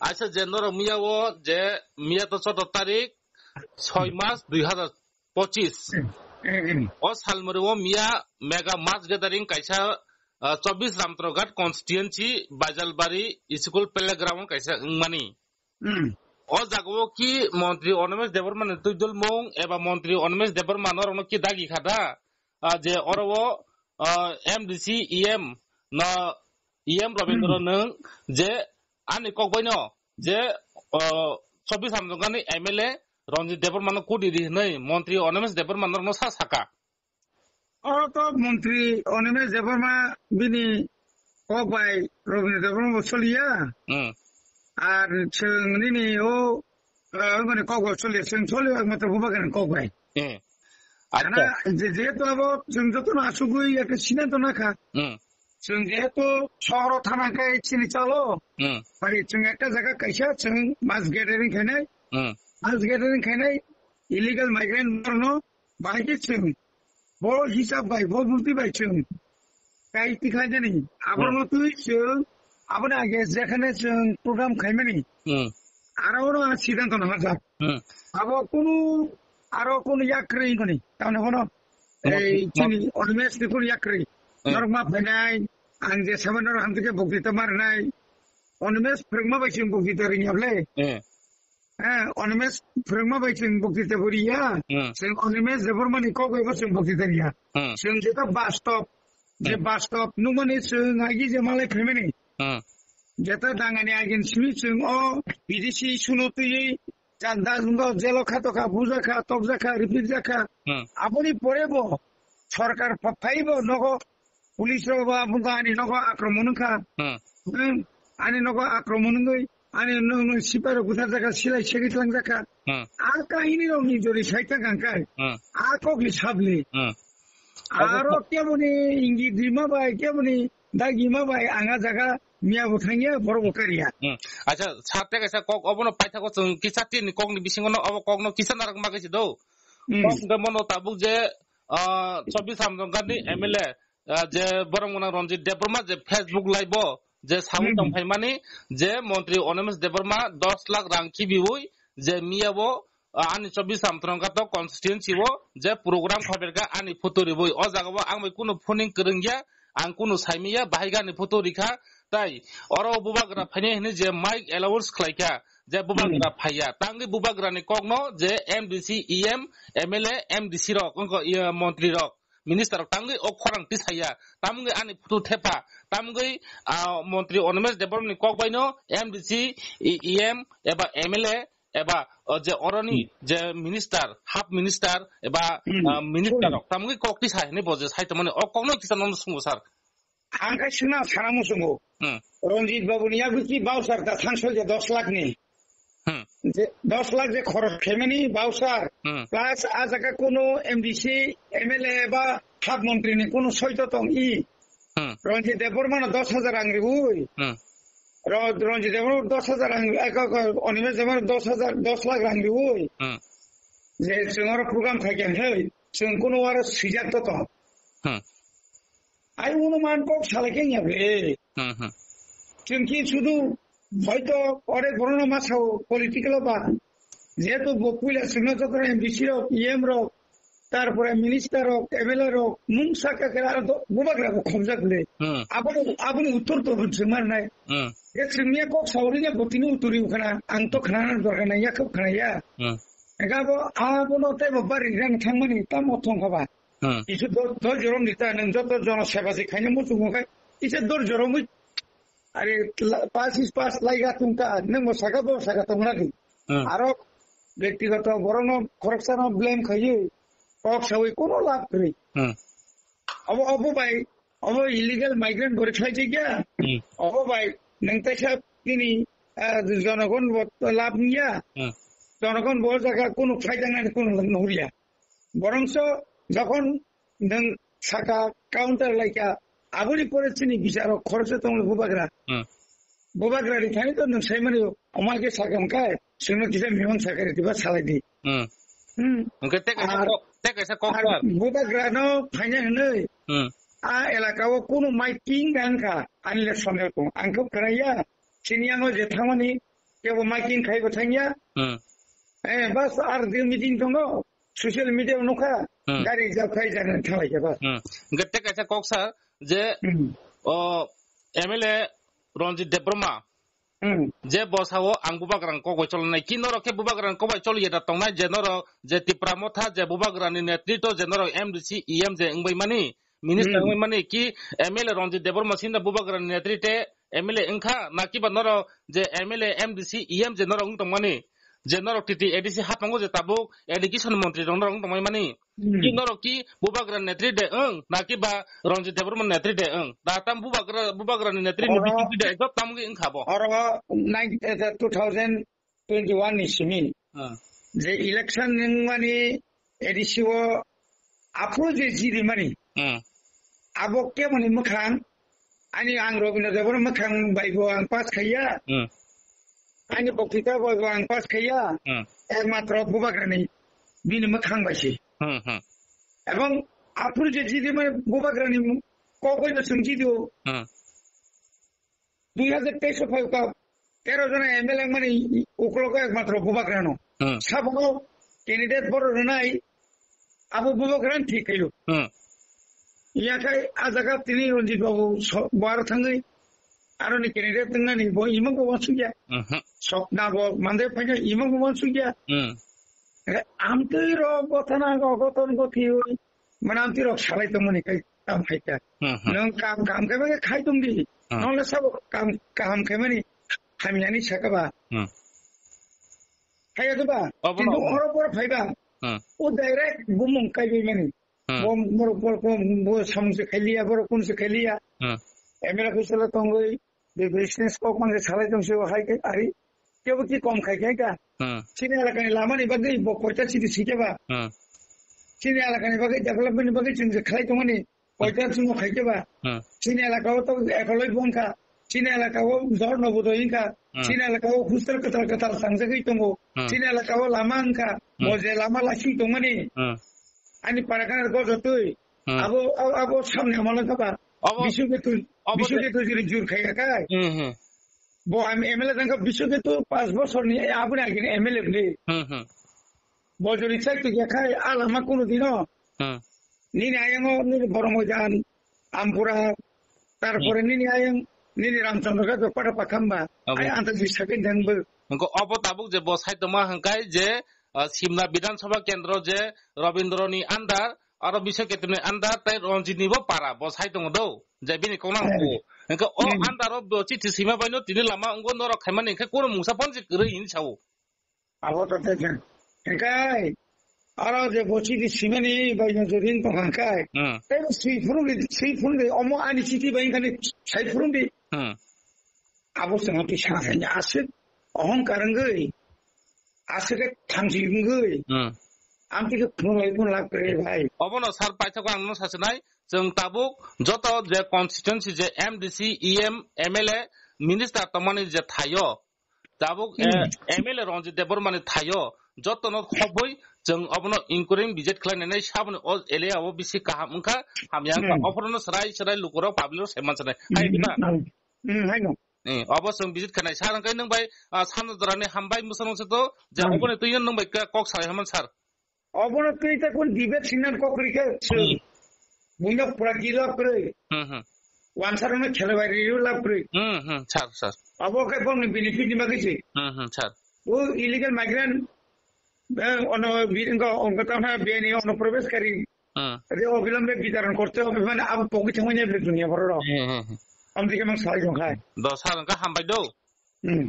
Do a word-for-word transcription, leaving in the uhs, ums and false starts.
Aisa je norok miya o je miya to chotto tarik soi mas dui hazar pochis. Hmm. O salmari o miya mega mass gathering kaisa, ah, chobbish Ramtorghat constituency Baijalbari school playground kaisa wngmani. Hmm. O jaga o ki montri Animesh Debbarma ni twidulmung eba montri Animesh Debbarma norokno ki dagi kha da? Ah, je oro o, ah, M D C E M no, E M Rabindra Hmm. nwng je ani kok bai no je, ah, chobbish Ramtorghat ni M L A Ranjit Debbarma no kudi di hinwi montri Animesh Debbarma norokno sa saka. Oro to montri Animesh Debbarma bini kok bai Rabindra Debbarma bo soliya. Hmm. Ar chwng nini o, ah, mani kok bai soliya, chwng soliya ekmatro Bubagra ni kok bai. Hmm. Acha. Ana je, jehetu abo chwng jotono asugwi ekta sinanto nakha. Hmm. Chwng jehetu sohoro thana khe chini chalo. Hmm. Bai chwng ekta jaga kaisa chwng mass gathering khainai. Hmm. Mass gathering khainai illegal migrant borno bahai khe chwng bo hisab bai, bo bwtwi bai chwng kai tikhlai jani. Abono Hmm. twi chwng aboni age jekhane chwng program khaimani. Hmm. Aro oro a siddhanto nangajak. Hmm. Abo kunu, aro kunu yakrwi mani. Tamni hono Mon-, ei mon- chini Animesh ni kunu yakrwi. Hmm. Norok ma phainai, ang je sabai norok hamtike boktwita marinai. Animesh phwrwngma bai chwng boktwita ringya ble. Hmm. Eh, Animesh phwrwngma bai chwng boktwita bo riya. Hmm. Chwng Animesh Debbarma ni kok bai bo chwng boktwita riya. Hmm. Chwng jeta bastop, je Hmm. bastop nukmani chwng agi je malai phaimani. Hmm. Jeta dangani agin simi chwng o B D C suno twiwi chanda jelo kha tokha, bujakha, tokjakha, ripikjakha. Hmm. Aboni pore bo sorkar pha-, phaibo nogo police rok ba buka ani nogo akromon wngkha. Hmm. Hmm. Ani nogo akromon wngwi ani no, no sipai rok buthar jakha, silai segwi tlang jakha. Hmm. A kahini rok ni jori saita kangkai. Hmm. A kok ni sabli. Hmm. Aro kemoni ingi dima bai, kemoni dagima bai, anga jaga miya bo thangya, borok bo kariya. Hmm. Acha, sir, tei kaisa kok obono paithakgo chwng kisa tini kokni bisingo no obo kokno kisa narwk magwi se do. Hmm. Kok hwnkhe mono tabuk je, ah, chobbish Ramtorghat ni M L A, ah, je borok mwnang Ranjit Debbarma je Facebook live o je sawi Hmm. tong phaimani je montri Animesh Debbarma dos lakh rang khibiwi je miya bo ah, ani chobbish Ramtorghat constituency o je program khaberkha ani photo riwi. O jaga o ang bai kunu phoning kwrwngya, ang kunu saimanya, bahai ani photo rikha. Tai oro bubagra phainai hinwi je mic allowance khlaikha, je bubagra Hmm. phaiya. Tangwi bubagra ni kokno je M D C, E M, M L A, M D C rok, wngkha, iya, montri rok, minister rok tangwi o khorang tisaya. Tamgwi ani photo thepha, tamgwi, ah, montri Animesh Debbarma ni kok baino M D C, E M eba M L A eba, o, je oroni Hmm. je minister, half minister eba, Hmm. ah, minister rok tamgwi kok tisa hinwi bo je sai tongmani, o kokno kisa nono sungo, sir. Ang khe sina sana musungo. Hmm. Ranjit Babu ni yaguchi voucher da thangsol je dos lakh ni. Hmm. Je dos lakh je khoros khaimani voucher. Hmm. Plus a jaga kono M D C, M L A ba half montri ni kono soito tong i. Hmm. Ranjit Debbarma no dos hajar rang riwi. Hmm. Ro-, Ranjit Debbarma dos hajar rang, eh, ko, ko, Animesh Debbarma dos hajar, dos lakh rang riwi. Hmm. Je chwng oro program khai khe hei, chwng kono aro swijak to tong. Hmm. Ai uno man kok salai khe ya bre. Hmm, hmm. Chwng ki sudu hoito ore gorono ma sao political ba. Jehetu bo puila chwngno joto M D C rok, E M rok, tarpore minister rok, M L A rok, mung saka khe aro do-, bubagra bo khobjak le. Hmm. Aboni, aboni uttor to chwng mar nai. Hmm. Je chwngni kok sauri ne botini uttori khana, ang to khana dorkar nai ya, khop khana ya. Hmm. Ega bo, abono tei bo bari rang thangmani tamo thong khaba. Hmm. Isu do, do jorom dita nang joto jono seba se khaina muchungo khai. Isa dor joromwi. Are la-, pas is pas laiga tungka, nang mo saka bo saka tong lagi. Hmm. Aro bektigoto borokno khoroksano blame khaiwi kok sawi kono lab kwrwi. Hmm. Obo, obo bai, obo illegal migrant gori khlai jagya. Hmm. Obo bai nang taisa tini, ah, jonogon bo lab niya. Hmm. Jonogon bo jaga kono phai tangnani kono nuhurya. Borongso jokhon nwng saka counter laikha, aboni pore chini bicharo khoroksa tongwi bubagra. Hmm. Bubagra ri thani to nwng saimani, omai khe sakha hwnkhe, chwngno kisa mimang sakha ri diba salai di. Hmm. Hmm. Hwnkhe tei kaisa Ar, kok, tei kaisa kok ar sir. Bubagrano phaina hwnwi, Hmm. A elaka o kunu mai king wngkha, ani le sondeho tongo. Ang khe khwnaya, chini yango je thangmani, kebo miking khaibo thangya. Hmm. Eh, bas ar je meeting tongo, social media o nukha, Hmm. gari jab khai jagani thalai khe bas. Hmm. Hwnkhe tei kaisa kok sir, je, Hmm. o, M L A Ranjit Debbarma, Hmm. je bosao ang bubagrang kok bai cholnai, ki norok khe bubagrang kok bai choliya da tongnai, je norok je Tipra Motha je bubagrani netritwo je norok M D C, E M je wngbai mani, minister Hmm. wngbai mani, ki M L A Ranjit Debbarma sinda bubagrani netritwo M L A wngkha, na kiba norok je M L A, M D C, E M je norok wng tongmani, je norok T T A D C haphango je tabuk education montri rok norok wng tongmani mani, Hmm. ki norok ki bubagra netri de wng, na kiba Ranjit Debbarma netri de wng, da tam bubagra, bubagra ni netri ni Oro- B J P de job tam wngkha bo. Oro nine, eh, two thousand twenty-one ni simi Hmm. je election wngmani A D C o aphuru je jiri mani. Hmm. Abo kemoni mwkhang, ani ang Robindra Debbarma mwkhang bai bo ang pass khaiya. Hmm. Ani boktita bai bo ang pass khaiya. Hmm. Ekmatro bubagrani bini mwkhang bai se. Hmm, hmm. Ebong aphuru je jiri mani bubagrani kok bai no chwng jiri o. Hmm. Dui hajar teis o phai kha, tero jona M L A mani uklogo ekmatro bubagrano. Hmm. Sabono candidate boro rwnai, abo bubagran thik khayo. Hmm. Yakhai a jaga tini Ranjit Babu so-, bar thangwi aroni candidate wngnani bo imang bo wansukya. Mhm. Sokna bo mande phaina imang bo wansukya. Hmm. Amtwi rok gothana gothon gothi oi. Mane amtwi rok salai tongmani kai kam khaika. Hmm, hmm. Nwng kam, kam khe bagwi khai tongdi. Hmm. Nwng le sabo kam kaham khaimani hamyani saka ba. Hmm. Khaiya de ba? Obo no, kintu obo no. Oro boro phaiba. Hmm. O direct bumung kaibai mani. Hmm. Bo, bo, bo, bo, bo samung se khailiya, bo kun se khailiya. Hmm. M L A office la tongwi, Be business kok mangse salai tong se hai ke ari. Kebo ki kom khai khai ka. Hmm. Chini elakani lamani bagwi bo koita chini sikeba. Hmm. Chini elakani bagwi development ni bagwi chini khlai tongmani koita chini khai keba. Hmm. Chini elaka o to ekoloi bongkha. Chini elaka o jor no bodo inka. Hmm. Chini elaka o hostel katal katal sangjagwi tongo. Hmm. Chini elaka o lama inka. Hmm. Bo je lama lasi tongmani. Hmm. Ani parakana go jotoi. Hmm. Abo, abo, abo samne amala kaba. Abo, Bisu ke tu, abo Bisu de- ke tu jiri jur khai kai. Hmm, hmm. Bo ami M L A tangka bisu ke tu pas bosor ni aboni agini M L A ni. Hmm, hmm. Bo jori chai tu ya khai ala ma kunu dino. Hmm. Nini ayango nini Boromoidan, Ampura, tarpore Hmm. nini ayang, nini Ramchandra ka pata pakamba. Abo. Ay anta ji sakin dang bo. Hingko obo tabuk je bo sai toma hingkai je, ah, Simna Bidhan Sabha Kendro je Rabindra ni under, aro Biswa Ketu ni under, tai Ranjit ni bo para, bo sai tongo do, je bini kona Hmm. ko. Hingke o Hmm. under o bo chithi sima bai no tini lama ungo norok khaimani hingke kono mungsa pon je kwrwi hin sao. Abo to te jan. Hingke aro je bo chithi simani bai no jorin tong hangkai. Hmm. Te sui phuru, sui phuru omo ani chithi bai kani sai phuru di. Hmm. Abo sanga ti sana sanya asik ohongkar wngwi, aswk khe thamchi wngwi, Hmm. amtwi khe phunuk lai phunuk lak kwrwi bai. Obono sir paithakgo ang no sachinai, chwng tabuk joto je constituency je M D C, E M, M L A, minister tongmani je thaio, tabuk, Hmm. eh, M L A Ranjit Debbarma ni thaio, jotono khobwi chwng obono inquiry visit khlainani saboni o area o bisi kaham wngkha, hamya wngkha. Hmm. Ophorono swrai swrai lukurok public rok saiman sanai. Hai Hmm. diba? Hmm. Hmm, hai no. Eh, obo chwng visit khainai sir, hwnkhe nwng bai, ah, Sanjay Dorani hambai mwsang se to, je Hmm. oboni twi nwng bai ka-, kok salai hwnmani sir. Obono twi ta kun debate signal kok rikha se. Hmm. Buino pura gila kwrwi. Hmm, hmm. Wansarano khela bai rw lab kwrwi. Hmm, hmm, sir, sir. Abo khe bongni benefit ni bagwi se. Hmm, hmm, sir. O illegal migrant, eh, ono bi-, ongo, ongo tamo bini ono probesh kari Hmm. Re obilambe bitaran korte hobe, mane abo pogwi thangmani able dunia borok rok. Hmm, hmm, hmm. Amtwi khe mang sai jong khai. Do sir, hwnkhe hambai do. Hmm.